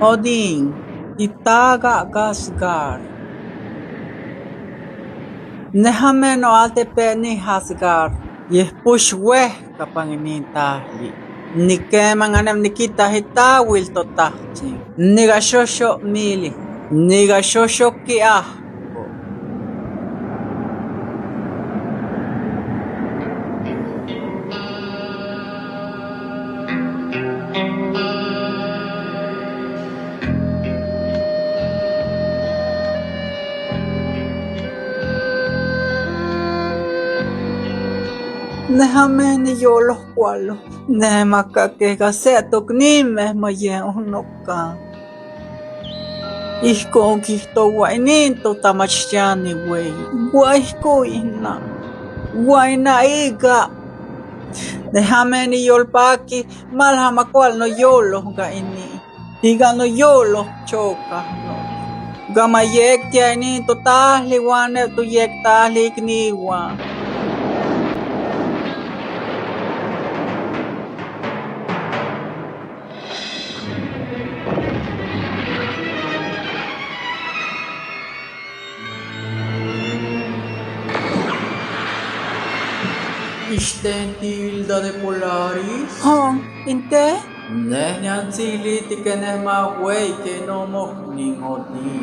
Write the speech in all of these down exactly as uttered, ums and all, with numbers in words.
Odin, ita ga Asgard. Neha meno altepe ni Asgard, ye push we kapangini tahli. Ni kema ngane nikita hita wil to tahchi. Ni ga shosho mili. Ni ga shosho kia. Neha meni iyolo kwalu. Nemaka kega seto kni mehma ye uno ka. Ihko kihto wa ini to tamachishani wei. Wa ihko ina. Wa ina iga. Neha meni iyolo paki malhama kwalu no iyolo ga ini. Iga no iyolo choka no. Gama yek tia ini to tahli wane to yek tahli kni wa. Ishte nti Hilda de Polaris? Hon, inte? Nehnya ntsili ti kene ma wei ke no mo ni ngodi.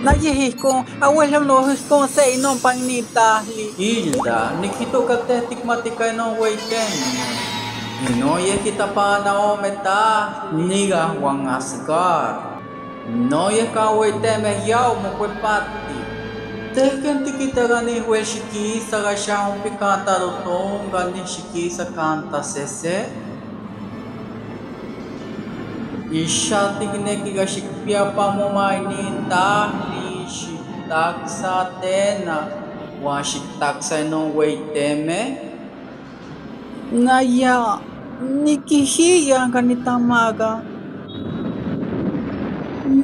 Na yehe iko, awele no iko se ino mpang ni tahli. Hilda, nikito kate tikma tika ino wei teno. Ino ye kita pana o meta, niga wangasgar. No ye ka wei teme ya o mo kwe pati. Teke ntikita gani wei shikisa ga shahu pikanta do tonga ni shikisa kanta sese. Ishati gine ki ga shikpia pamoma ini tahli shi taksa tena, wa shi taksa ino wei teme. Naya, nikihiya gani tamaga.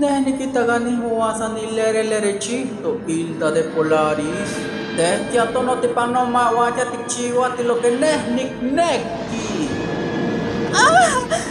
Neni kitagani huwasa ni lere lere chito Hilda de Polaris. Te tia tono ti panoma wa tia ti chiwa ti lo ke neh nik neki. Ah!